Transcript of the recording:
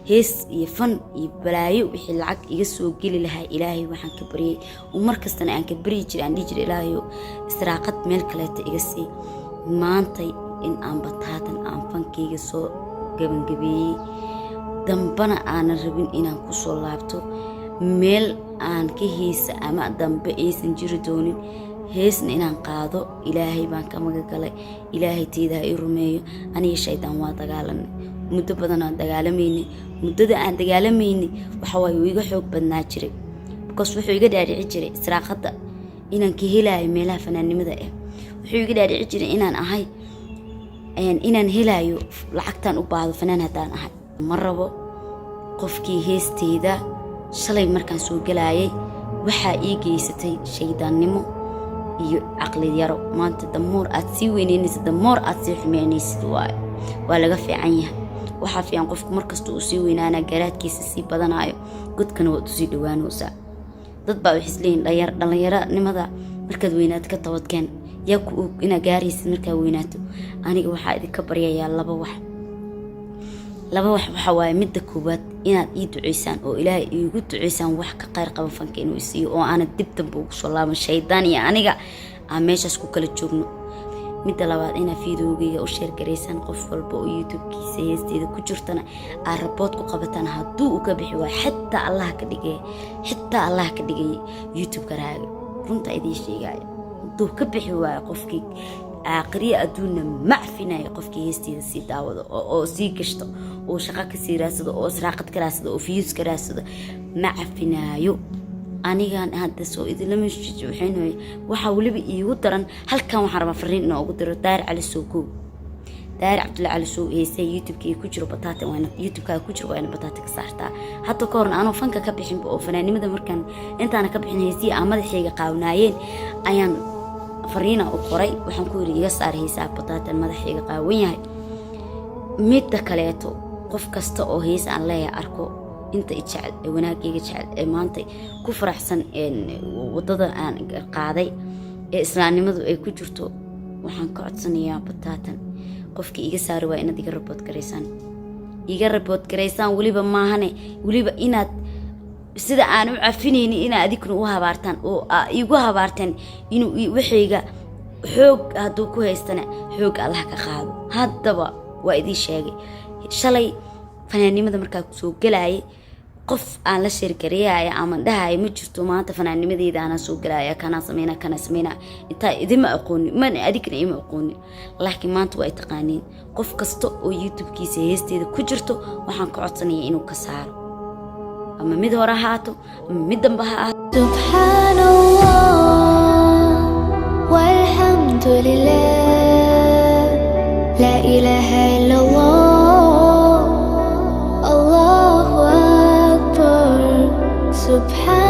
Hees iyo fan iyo balaayo wixii lacag iga soo geli lahaa, Ilaahay waxaan ka baryay oo mar kastana aan ka baryi jiray, aan dhihi jiray, "Ilaahayo, israaqad meel kaleeta iga sii." Maantay in aan bataatan aan fankayga soo gabangabeeyey, dambana aanan rabin inaan kusoo laabto, meel aan ka heesa ama dambe aysan jiri doonin, heesna inaan qaado, Ilaahay baan ka magagalay. Ilaahay teyda ha ii rumeeyo. Aniga shaydaan waa dagaalanay, muddo badan aan dagaalamaynay. Muddada aan dagaalamaynay waxa waaye wuu iga xoog badnaa jiray, because wuxuu iga dhaadhici jiray israaqadda inaan ka helaayo meelaha fanaannimada ah. Wuxuu iga dhaadhici jiray inaan ahay, inaan helaayo lacagtaan u baahdo fanaan haddaan ahay. Ma rabo qofkii heesteyda shalay markaan soo galaayay waxaa ii geysatay shaydaannimo iyo caqli yaro. Maanta the more aad sii weyneynaysid, the more aad sii xumeynaysid waayo waa laga fiican yahay. Waxaa fiican qofku markasta uu sii weynaanaa, garaadkiisa sii badanaayo, godkana waad usii dhawaanaysaa. Dad baa waxay isleeyihin dhallinyaronimada markaad weynaato ka tabadkeen. Yaa ku og inaad gaaraysid markaa weynaato? Aniga waxaa idinka baryayaa laba wax. Laba wax waxaa waaye: midda koowaad, inaad ii duceysaan oo Ilaahay iigu duceysaan wax ka qayr qaban fanka inuu isiiyo, oo aanad dib dambe ugu soo laaban, shaydaan iyo aniga aan meeshaas ku kala joogno. Midda labaad, inaad videogeyga u share garaysaan qof walba oo YouTube-kiisa heesteeda ku jirtana aad report ku qabataan hadduu uu ka bixi waayo. Xitaa Allah ka dhigay, xitaa Allah ka dhigay YouTube-ka raaga, runta idiin sheegaayo, hadduu ka bixi waayo qofkii, aakhiriya adduunna macfinayo qofkii heesteeda sii daawado oo sii gashto oo shaqo kasii raadsado oo israaqad ka raadsado oo views ka raadsado, ma cafinaayo. Anigan hadda soo idinlama waxaynahay. Waxaa weliba iigu daran, halkan waxaan rabaa fariin inaan ugu diro Daahir Cali Sokow, Daahir Cabdulla Cali Sow. Heesay YouTube-kii ku jiro bataata, waa inaad YouTube-kaaga ku jiro, waa inaad bataata ka saartaa. Hadda ka horna anoo fanka ka bixinba oo fanaanimada markaan intaana ka bixin, heesihii aan madaxayga qaawnaayeen ayaan fariina u qoray. Waxaan ku yiri, "Iga saar heesaha bataatan madaxayga qaawan yahay." Midda kaleeto, qof kasta oo hees aan leeyahay arko, inta i jecel ee wanaagayga jecel ee maanta ku faraxsan wadada aan qaaday ee islaamnimadu ay ku jirto, waxaan ka codsanayaa bataatan qofkii iga saari waa inaad iga report garaysaan, iga report garaysaan. Weliba maahane, weliba inaad sida aan u cafinaynin inaad adinkuna u habaartaan oo igu habaarteen inuu waxayga xoog hadduu ku haystana, xoog Allah ka qaado. Haddaba waa idiin sheegay, shalay fanaannimada markaa kusoo galaayay, qof aan la share gareeyaya ama dhahaya ma jirto. Maanta fanaannimadeyda anaa soo galaya, kanaa sameyna, kanaa sameyna, intaa idima aqoonin, mana adigna ima aqoonin, laakiin maanta waa ay taqaaniin. Qof kasta oo YouTube-kiisa heesteeda ku jirto waxaan ka codsanaya inuu ka saaro, ama mid hore ha ahaato ama mid dambe ha ahaato. سبحان الله والحمد لله، لا إله إلا الله، الله أكبر، سبحان